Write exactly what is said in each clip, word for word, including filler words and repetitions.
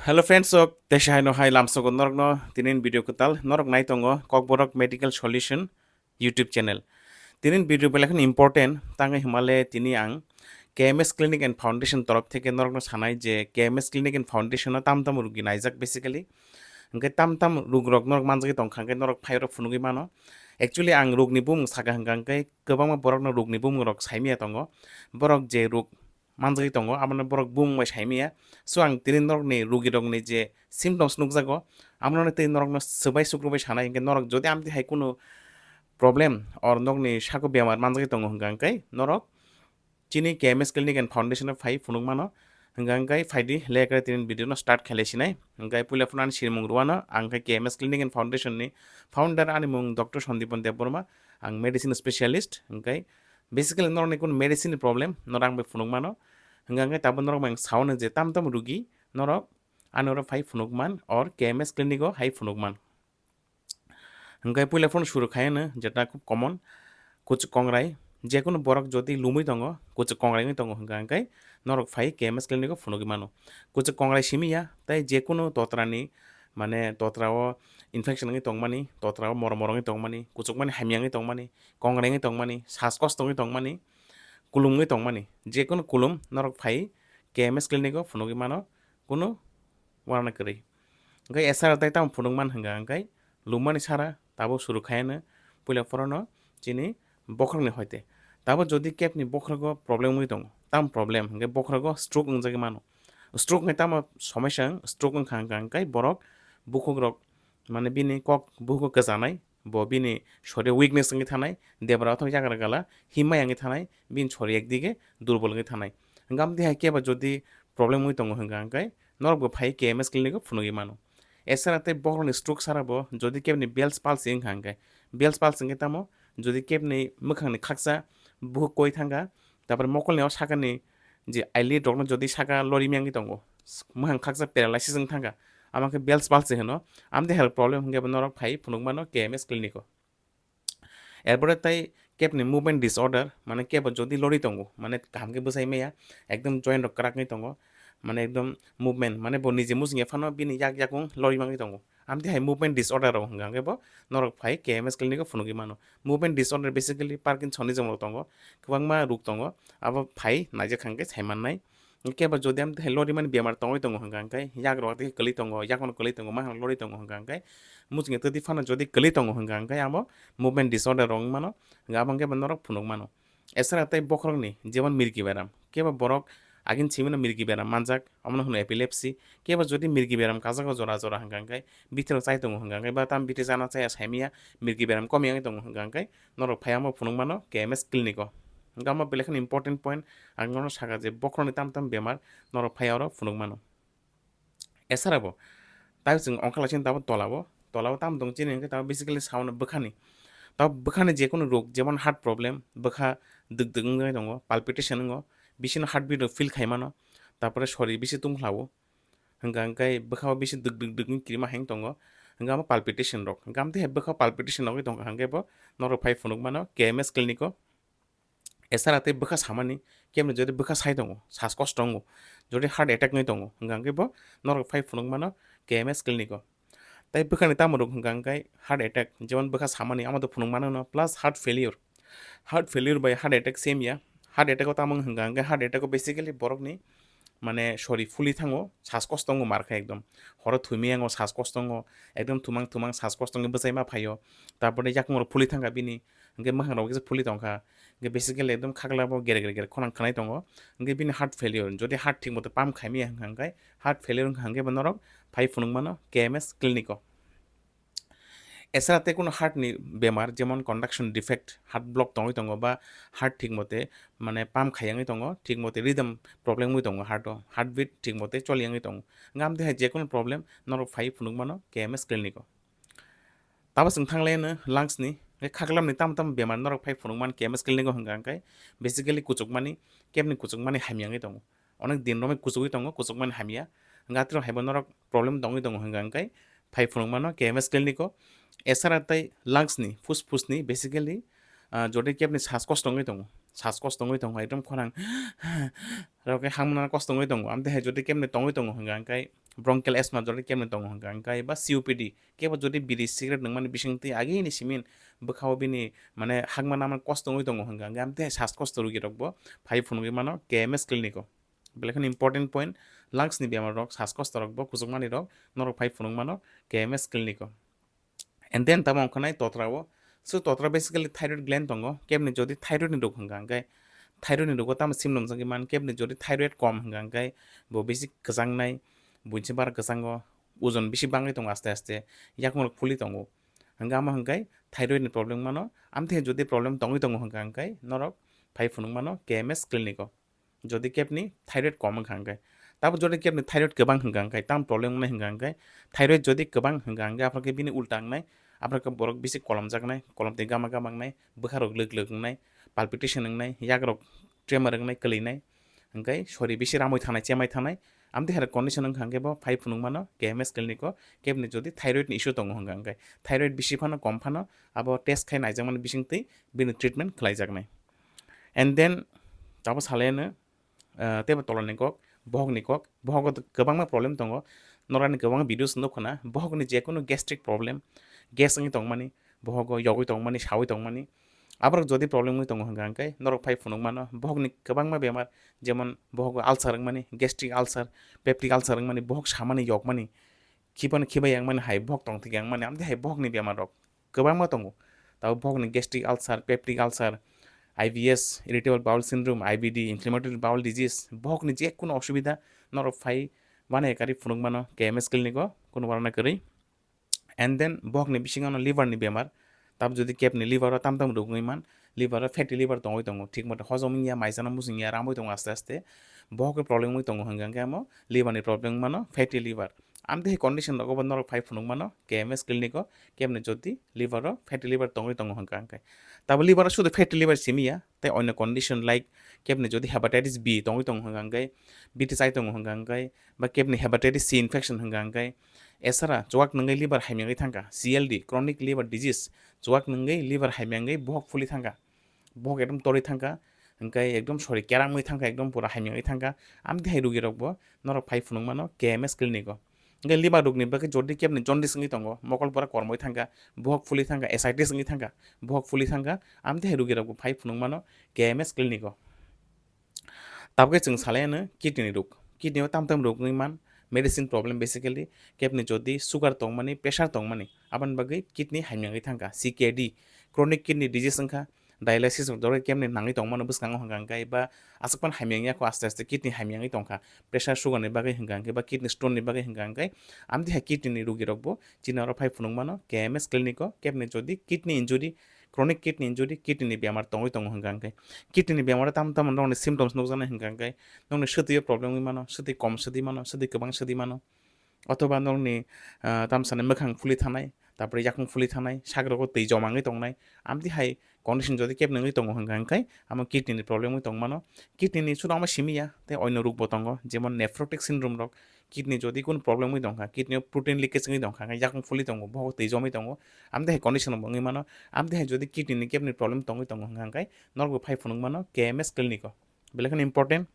Hello friends, sok tesa haino hai lamsogo norokno tinin video kwtal norok nai tongo Kokborok Medical Solution YouTube channel. Tinin video belai kheno important tangwi himale tini ang K M S Clinic and Foundation torof theke norokno sanai je K M S Clinic and Foundation o tam tam rugi naijak basically. Hingke tam tam rug rok norok manjagwi tongkha hingke norok phai oro phunugwi mano. Actually ang rugni bumung saka hingka hingke kwbangma borokno rugni bumung rok saimaya tongo. Borok je rug manjagwi tongo, abono borok bumung bai saimaya. So, ang tini norokni rugirokni je symptoms nukjago, abono tei norokno swbai sukrubai sanai, hingke norok jodi amtwi hai kunu problem or nokni sako bemar manjagwi tongo hingka hingke norok chini K M S Clinic and Foundation o phai phunuk mano. Hingka hingke phaidi lekre tini video no start khelai sinai. Hingke puila phano ani sinimung rwano, ang khe K M S Clinic and Foundation ni founder, ani mung Doctor Sandipan Debbarma, ang medicine specialist. Hingke basically norokni kunu medicine ni problem norok ang bai phunuk mano. Hingka hingke tabuk norok bai ang saono je tam tam rugi norok ani oro phai phunuk man or K M S clinic o hai phunuk man. Hingke puila phano suru khai ano jeta khub common, kuchuk kongrai, jekunu borok jodi lumui tongo, kuchuk kongrai wngwi tongo hingka hingke norok phai K M S clinic o phunugwi mano. Kuchuk kongrai simi ya, tei jekunu totrani, mane totra o infection wngwi tongmani, totra o morok morok wngwi tongmani, kuchukmani hamya wngwi tongmani, kongrai wngwi tongmani, sas kosto wngwi tongmani, kulum wngwi tongmani, jekunu kulum norok phai K M S clinic o phunugwi mano, kunu uanana kwrwi. Hingke esara tei tamo phunuk man hingka hingke lumani sara tabuk suru khai ano puila phorono chini bokhorokni hoite. Tabuk jodi kebni bokhorogo problem wngwi tongo, tam problem hingke bokhorogo stroke wngjagwi mano. Stroke ni tamo somosya wng, stroke wngkha hingka hingke borok bukhukrok mane bini kok bukhugo kwchanai, bo bini sorio weakness wngwi thanai, debra othok yagra gala himma wngwi thanai, bini sorio ekdige durbol wngwi thanai. Hingke amtwi hai kebo jodi problem wngwi tongo hingka hingke norok bo phai K M S clinic o phunugwi mano. Esara tei bohrokni stroke sara bo jodi kebni Bell's palsy wngkha hingke, Bell's palsy hingke tamo jodi kebni mwkhangni khaksa bukhuk koi thangkha, tapore mokolni o sakani je eyelid rokno jodi saka lori miyangwi tongo, mwkhang khaksa paralysis wng thangkha, amo khe Bell's palsy hino. Amtwi hai problem hingke bo norok phai phunuk mano K M S clinic o. Erpore tei kebni movement disorder, mane kebo jodi lori tongo, mane kaham khe bwsai maya, ekdom joint rok kwrak wngwi tongo, mane ekdom movement, mane bo nije muchungya phano bini yak yakung lori mangwi tongo. Amtwi hai movement disorder rok hwnka hwnkhe bo norok phai K M S clinic o phunugwi mano. Movement disorder basically Parkinsonism rok tongo, kwbangma rok tongo, abo phai naijak hwnkhe sai mannai. Kebo jodi amtwi hai lorimani bemar tongwi tongo hwnka hwnkhe, yak rok tei kwlwi tongo, yakono kwlwi tongo, mahano lori tongo hwnka hwnkhe, muchungya twtwi phano jodi kwlwi tongo hwnka hwnkhe, amo movement disorder rok wng mano, hwnka abo hwnkhe bo norok phunuk mano. Esara tei bokhorokni jemon mirgi beram, kebo borok agin simino mirgi beram manjak, omono hwno epilepsy, kebo jodi mirgi beram kajago jora jora hwnka hwnkhe, bithero chai tongo hwnka hwnkhe, ba tam bithi chana chaya saimanya, mirgi beram komyangwi tongo hwnka hwnkhe, norok phai amo phunuk mano K M S clinic o. Hwnka amo belai kheno important point, ang nono saka je bokhorokni tam tam bemar norok phai oro phunuk mano. Esara bo, tai chwng ongkha laising tabo tola bo, tola bo tamo tong chini hwnkhe tabo basically sauna bwkhani. Tabo bwkhani jekunu rok, jemon heart problem, bwkha dwk dwk wngwi tongo, palpitation wngo, bisino heartbeat rok feel khai mano, tapore sori bisi tungkhlao, hwnka hwnkhe bwkhao bisi dwk dwk dwk wngwi kirima hai tongo, hwnka amo palpitation rok, hwnka amtwi hai bwkhao palpitation rok wngwi tongkha hwnkhe bo norok phai phunuk mano K M S clinic o. Esara tei bwkha samani, kemni jodi bwkha sai tongo, sas kosto wngo, jodi heart attack wngwi tongo, hwnka hwnkhe bo norok phai phunuk mano K M S clinic o. Tai bwkhani tamo rok hwnka hwnkhe heart attack, jemon bwkha samani amo to phunuk mano no, plus heart failure. Heart failure bai heart attack same ya. Heart attack o tamo hwnka hwnkhe heart attack o basically borokni mane sori phuli thango, sas kosto wngo mar khe ekdom. Horo thumui yango sas kosto wngo, ekdom thumang thumang sas kosto wngwi bwchai ma phaio. Tapore yakung rok phuli thangkha bini, hwnkhe mwkhang rok kisa phuli tongkha. Hwnkhe basically ekdom khakla bo gere gere gere khonang khwnai tongo. Hwnkhe bini heart failure, jodi heart thik moto pump khaimaya hwnka hwnkhe, heart failure wngkha hwnkhe bo norok phai phunuk mano K M S clinic o. Esara tei kunu heart ni bemar, jemon conduction defect, heart block tongwi tongo ba heart thik mote mane pump khai yangwi tongo, thik mote rhythm problem wngwi tongo heart o, heartbeat thik mote choli yangwi tongo. Hwnkhe amtwi hai jekunu problem norok phai phunuk mano K M S clinic o. Tabo chwng thang lai no lungs ni, hwnkhe khaklam ni tamo tamo bemar norok phai phunuk man K M S clinic o hwnka hwnkhe basically kuchukmani, kebni kuchukmani hamya wngwi tongo. Onek din romwi kuchugwi tongo, kuchukmani hamya. Hwnkhe atwrok haibo norok problem tongwi tongo hwnka hwnkhe phai phunuk mano K M S clinic o. Esara tei lungs ni, phusphus ni basically, ah, jodi kebni sas kosto wngwi tongo, sas kosto wngwi tongo, ekdom khorang rok khe hamna kosto wngwi tongo. Amtwi hai jodi kebni tongwi tongo hwnka hwnkhe bronchial asthma jodi kebni tongo hwnka hwnkhe ba C O P D kebo jodi biri cigarette nungmani bisingtwi agini simin bwkhao bini mane hakma nama kosto wngwi tongo hwnka hwnkhe amtwi hai sas kosto rogirokbo phai phunugwi mano K M S clinic o. Belai kheno important point, lungs ni bemar rok, sas kosto rok bo kuchukmani rok norok phai phunuk mano K M S clinic o. And then tamo wngkha nai totra o. So totra basically thyroid gland tongo, kebni jodi thyroid ni rok hwnka hwnkhe thyroid ni rogo tamo symptoms wngwi man, kebni jodi thyroid kom hwnka hwnkhe bo bisi kwchangnai, buini bar kwchango, ojon bisi bangwi tongo aste aste, yakung rok phuli tongo. Hwnka omo hwnkhe thyroid ni problem mano, amtwi jodi problem tongwi tongo hwnka hwnkhe norok phai phunuk mano K M S clinic o. Jodi kebni thyroid kom wngkha hwnkhe, tabo jodi kebni thyroid kwbang hwnka hwnkhe, tamo problem wngnai hwnka hwnkhe, thyroid jodi kwbang hwnka hwnkhe, aphano khe bini ulta wngnai, aphano khe borok bisi kolomjaknai, kolomtwi gama gama wngnai, bwkharok lwk lwk wngnai, palpitation wngnai, yakrok tremor wngnai, kwlwinai, hwnkhe sori bisi ramwi thanai, chemai thanai, amtwi hai condition wngkha hwnkhe bo phai phunuk mano K M S clinic o, kebni jodi thyroid ni issue tongo hwnka hwnkhe, thyroid bisi phano kom phano abo test khai naijakmani bisingtwi bini treatment khlaijaknai. And then tabo salai ano, ah, teibo tolani kok, bohokni kok, bohogo kwbangma problem tongo. Norani kwbangma videos nukho na, bohokni jekunu gastric problem, gas wngwi tongmani, bohogo yogwi tongmani, sawi tongmani. Aborok jodi problem wngwi tongo hwnka hwnkhe norok phai phunuk mano, bohokni kwbangma bemar, jemon bohogo ulcer wngmani, gastric ulcer, peptic ulcer wngmani, bohok samani, yokmani, khibani khibai yangmani hai bohok tongthik yangmani, amtwi hai bohokni bemar rok kwbangma tongo. Tabo bohokni gastric ulcer, peptic ulcer, I B S, irritable bowel syndrome, I B D, inflammatory bowel disease, bohokni jekunu osubida norok phai wana ekari phunuk mano K M S clinic o, kunu warana kwrwi. And then bohokni bisingo no liver ni bemar, tabo jodi kebni liver o tam tam rok wngwi man, liver o fatty liver tongwi tongo, thik moto hojom wngya, maisano muchungya, ramwi tongo aste aste, bohok problem wngwi tongo hwnka hwnkhe amo liver ni problem wngmano fatty liver. Amtwi hai condition rogo bo norok phai phunuk mano K M S clinic o, kebni jodi liver o fatty liver tongwi tongo hwnka hwnkhe. Tabo liver o sudu fatty liver simi ya, tei onyo condition like kebni jodi hepatitis B tongwi tongo hwnka hwnkhe, B T chai tongo hwnka hwnkhe, ba kebni hepatitis C infection hwnka hwnkhe, esara chuwak nwngwi liver hamyangwi thangkha, C L D, chronic liver disease, chuwak nwngwi liver hamyangwi bohok phuli thangkha, bohok ekdom torwi thangkha, hwnkhe ekdom sori keramwi thangkha, ekdom pura hamyangwi thangkha, amtwi hai rugirokbo norok phai phunuk mano K M S clinic o. Hwnkhe liver rokni bagwi jodi kebni jaundice wngwi tongo, mokol pura kormoi thangkha, bohok phuli thangkha, ascites wngwi thangkha, bohok phuli thangkha, amtwi hai rugirokbo phai phunuk mano K M S clinic o. Tabukhe chwng salai ano kidney ni rok. Kidney o tam tam rok wngwi man, medicine problem basically, kebni jodi sugar tongmani, pressure tongmani, aboni bagwi kidney hamyangwi thangkha, C K D, chronic kidney disease wngkha, dialysis rok doroi kebni nangwi tongmano bwskango hwnka hwnkhe ba aswk phano hamyang yakho aste aste kidney hamyangwi tongkha, pressure sugar ni bagwi hwnka hwnkhe ba kidney stone ni bagwi hwnka hwnkhe, amtwi hai kidney ni rugi rokbo chini oro phai phunuk mano K M S clinic o, kebni jodi kidney injury, chronic kidney injury, kidney ni bemar tongwi tongo hwnka hwnkhe. Kidney ni bemar o tamo tamo nokni symptoms nukjaknai hwnka hwnkhe, nokni swtwi o problem wngwi mano, swtwi kom swtwi mano, swtwi kwbang swtwi mano. Othoba nokni, ah, tamsani mwkhang phuli thanai, tapore yakung phuli thanai, sak rogo twi joma wngwi tongnai. Amtwi hai condition jodi kebni wngwi tongo hwnka hwnkhe, amo kidney ni problem wngwi tongmano. Kidney ni sudo amo simi ya, tei onyo rokbo tongo, jemon nephrotic syndrome rok, kidney jodi kunu problem wngwi tongkha, kidney o protein leakage wngwi tongkha, hwnkhai yakung phuli tongo, bohok twi jomwi tongo, amtwi hai condition bo wngwi mano, amtwi hai jodi kidney ni kebni problem tongwi tongo hwnka hwnkhe, norokbo phai phunuk mano K M S clinic o, belai kheno important.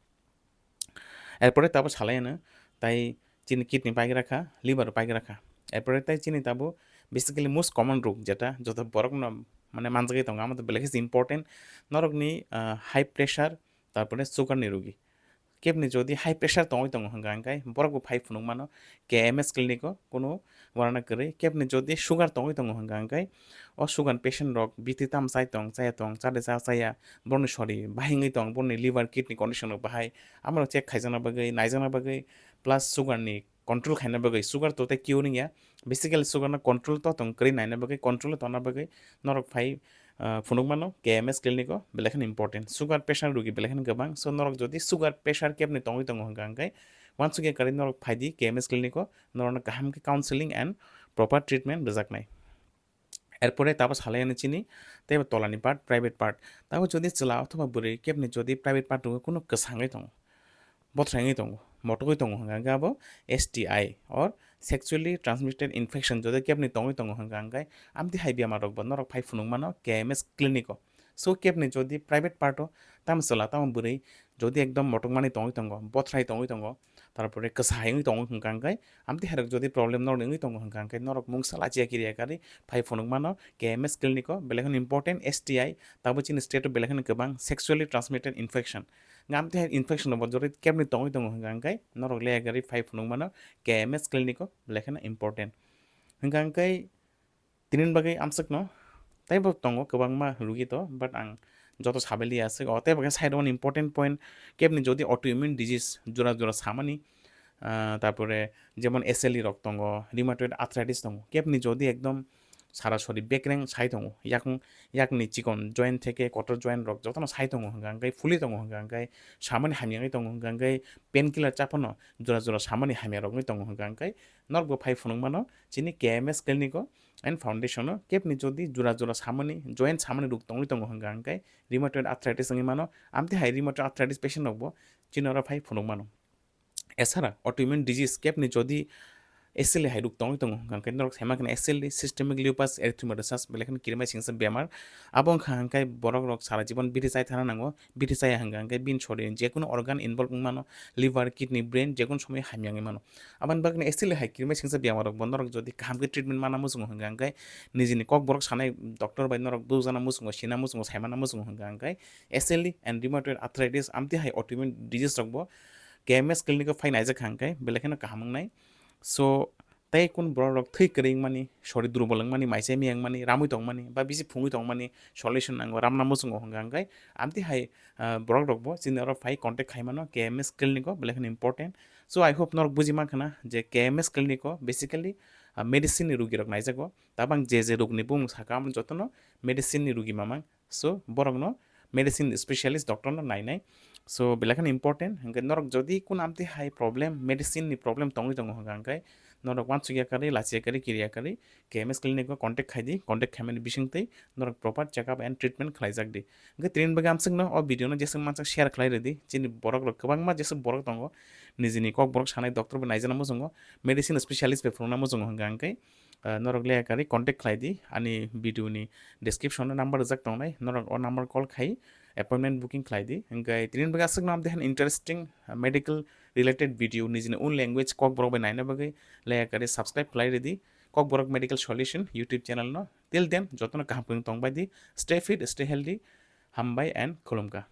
Erpore tabo salai ano, tai chini kidney paigra kha, liver paigra kha. Erpore tai chini tabo basically most common rok jeta joto borok no mane manjagwi tongo, amo to belai khe important. Norokni, ah, high pressure, tarpore sugar ni rogi. Kebni jodi high pressure tongwi tongo hwnka hwnkhe borok bo phai phunuk mano K M S clinic o, kunu warana kwrwi. Kebni jodi sugar tongwi tongo hwnka hwnkhe o sugar patient rok biti tam chai tong, chaya tong, chade cha chaya, borokni sori bahai wngwi tong, borokni liver, kidney condition rok bahai, amorok check khaijakna bagwi, naijakna bagwi, plus sugar ni control khaina bagwi, sugar to tei kio wngya, basically sugar no control to tong kwrwi naina bagwi, control tongna bagwi norok phai, ah, phunuk mano K M S clinic o, belai kheno important. Sugar patient rugi belai kheno kwbang, so norok jodi sugar pressure kebni tongwi tongo hwnka hwnkhe, uansukya kwrwi norok phai di K M S clinic o, norokno kaham khe counseling and proper treatment rwjaknai. Erpore tabo salai ano chini teibo tolani part, private part. Tabo jodi chwla othoba bwrwi kebni jodi private part o kunu kwsangwi tongo, bothrai wngwi tongo, motogwi tongo hwnka hwnkhe abo S T I or sexually transmitted infection jodi kebni tongwi tongo hwnka hwnkhe, amtwi hai bemar rokbo norok phai phunuk mano K M S clinic o. So kebni jodi private part o tamo chwla tamo bwrwi jodi ekdom motokmani tongwi tongo, bothrai tongwi tongo, tarpore kwsa hai wngwi tongo hwnkha hwnkhe, amtwi hairok jodi problem norokni wngwi tongo hwnkha hwnkhe norok mungsa lachiya kiriya karwi phai phunukmano K M S clinic o, belai kheno important S T I, tabo chini state o belai kheno kwbang sexually transmitted infection. Amtwi hai infection rokbo jodi kebni tongwi tongo hwnkha hwnkhe norok leya karwi phai phunukmano K M S clinic o, belai kheno important. Hwnkha hwnkhe tini bagwi amswkno teibo tongo kwbangma rugi to, but ang joto sabaili aswk. O tei bagwi side o important point, kebni jodi autoimmune disease jora jora samani, ah, tarpore jemon S L E rok tongo, rheumatoid arthritis tongo, kebni jodi ekdom sarasori bekreng sai tongo, yakung, yakni chikon joint theke kotor joint rok jotono sai tongo hwnkha hwnkhe, phuli tongo hwnkha hwnkhe, samani hamya wngwi tongo hwnkha hwnkhe, painkiller chaphano jora jora samani hamya rok wngwi tongo hwnkha hwnkhe, norokbo phai phunukmano chini K M S clinic o and foundation o, kebni jodi jora jora samani, joint samani rok tongwi tongo hwnkha hwnkhe, rheumatoid arthritis wngwi mano, amtwi hai rheumatoid arthritis patient rokbo chini oro phai phunukmano. Esara autoimmune disease kebni jodi S L E hai rok tongwi tongo hwnkha hwnkhe norok saimankhe S L E, systemic lupus erythematosus, belai kheno kirimai singsa bemar. Abo wngkha hwnkhe borok rok sara jibon biri chai thana nango, biri chaya hwnkha hwnkhe bini sorini jekunu organ involve wngmano, liver, kidney, brain, jekunu somoi hamya wngwi mano. Aboni bagwi S L E hai kirimai singsa bemar rok bo norok jodi kaham khe treatment mana muchungo hwnkha hwnkhe, nijini kokborok sanai doctor bai norok bujana muchungo, sina muchungo, saimana muchungo hwnkha hwnkhe, S L E and rheumatoid arthritis amtwi hai autoimmune disease rok bo K M S clinic o phai naijak hwnkhe belai kheno kaham wngnai. So, tei kun borok rok thwi kwrwi wngmani, sori durbol wngmani, maisa miya wngmani, ramwi tongmani, ba bisi phungwi tongmani solution nango, ramna muchungo hwnkha hwnkhe, amtwi hai, ah, borok rok bo chini oro phai contact khai mano K M S clinic o, belai kheno important. So, I hope norok buji mankha na je K M S clinic o basically, ah, medicine ni rugi rok naijago. Tabang je je rok ni bumung saka, amo jotono medicine ni rugi mamang. So, borokno medicine specialist doctor no nainai. So, belai kheno important. Hwnkhe norok jodi kun amtwi hai problem, medicine ni problem tongwi tongo hwnkha hwnkhe, norok wansukya karwi, lachiya karwi, kiriya karwi, K M S clinic o contact khai di, contact khaimani bisingtwi norok proper check up and treatment khlaijak di. Hwnkhe tini bagwi amswkno o video no jeswk mansak share khlai rwdi, chini borok rok kwbangma jeswk borok tongo, nijini kokborok sanai doctor bo naijana muchungo, medicine specialist bai phunukna muchungo hwnkha hwnkhe, ah, norok leya karwi contact khlai di, ani video ni description o number rijak tongnai, norok o number call khai appointment booking khlai di. Hwnkhe tini bagwi aswkno amtwi hai interesting, ah, medical related video nijini own language kokborok bai naina bagwi leya karwi subscribe khlai rwdi Kokborok Medical Solution YouTube channel no. Till then, jotono kaham kwrwng tongbai di, stay fit, stay healthy, hambai and khulumkha.